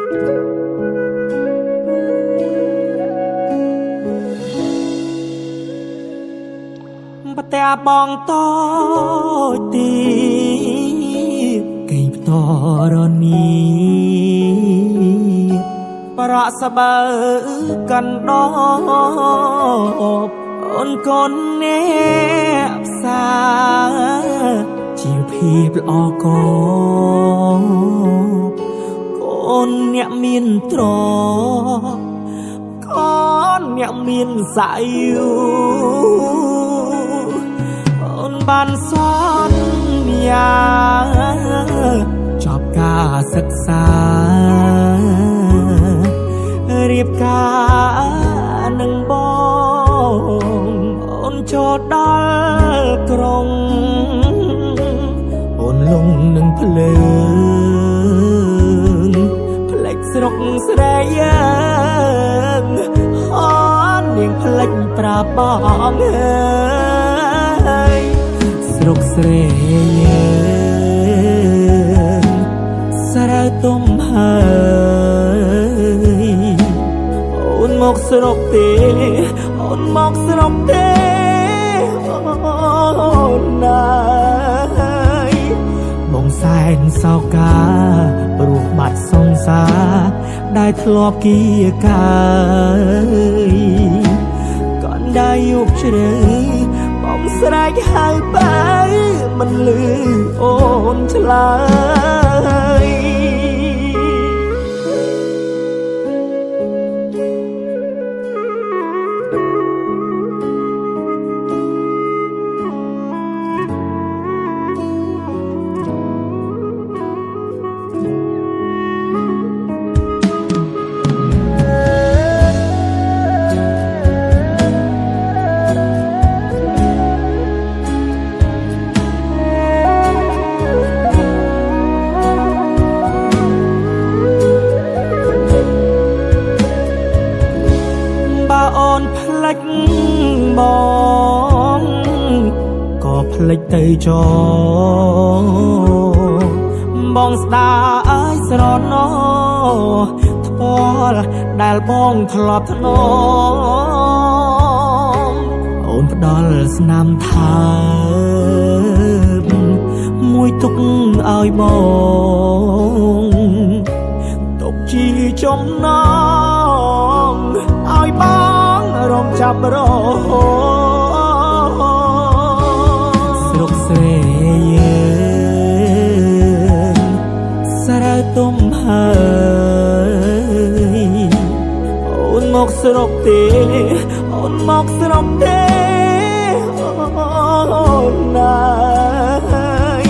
ផ្ទះបងតូចទីកេងផ្តរនីប្រក់ស្បើកាន់ដបអូនកូនអ្នកផ្សាជីវភាពល្អកកូនអ្នកមានទ្រព្យកូនអ្នកមានសាយុអូនបានសន្យាចប់ការសិក្សារៀបការនឹងបងអូនចូលដល់ក្រុងអូនលងនឹងភ្លើងផ្លេចស្រុកស្រែយើងអូននាងផ្លេចប្រាប់បងអើយស្រុកស្រែយើងស្រូវទុំហើយអូនមកស្រុកទេអូនមកស្រុកទេអូនណាយបងសែនសោកាព្រោះបាត់សង្សារដែលធ្លាប់គៀកាយកណ្ដាយយប់ជ្រៅបងស្រែកហៅបើមិនលឺអូនឆ្លើយបើអូនផ្លេចបងក៏ផ្លេចទៅចោបងស្ដាយស្រណោថ្ពាល់ដែលបងធ្លាប់ធ្នមអូនផ្ដល់ស្នាមថើបមួយទុកឲ្យបងទុកជាចំណងឲ្យបងរងចាប់រហូតស្រុកស្រែយើងស្រូវទុំហើយអូនមកស្រុកទេអូនមកស្រុកទេអូនណាយ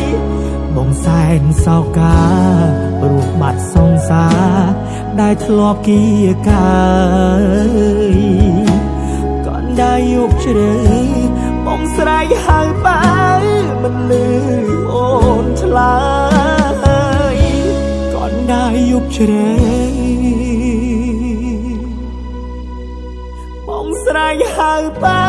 បងសែនសោកាព្រោះបាត់សង្សារដែលធ្លាប់គៀកាយកណ្ដាយយប់ជ្រៅបងស្រែកហៅបើមិនលឺអូនឆ្លើយកណ្ដាយយប់ជ្រៅបងស្រែកហៅបើ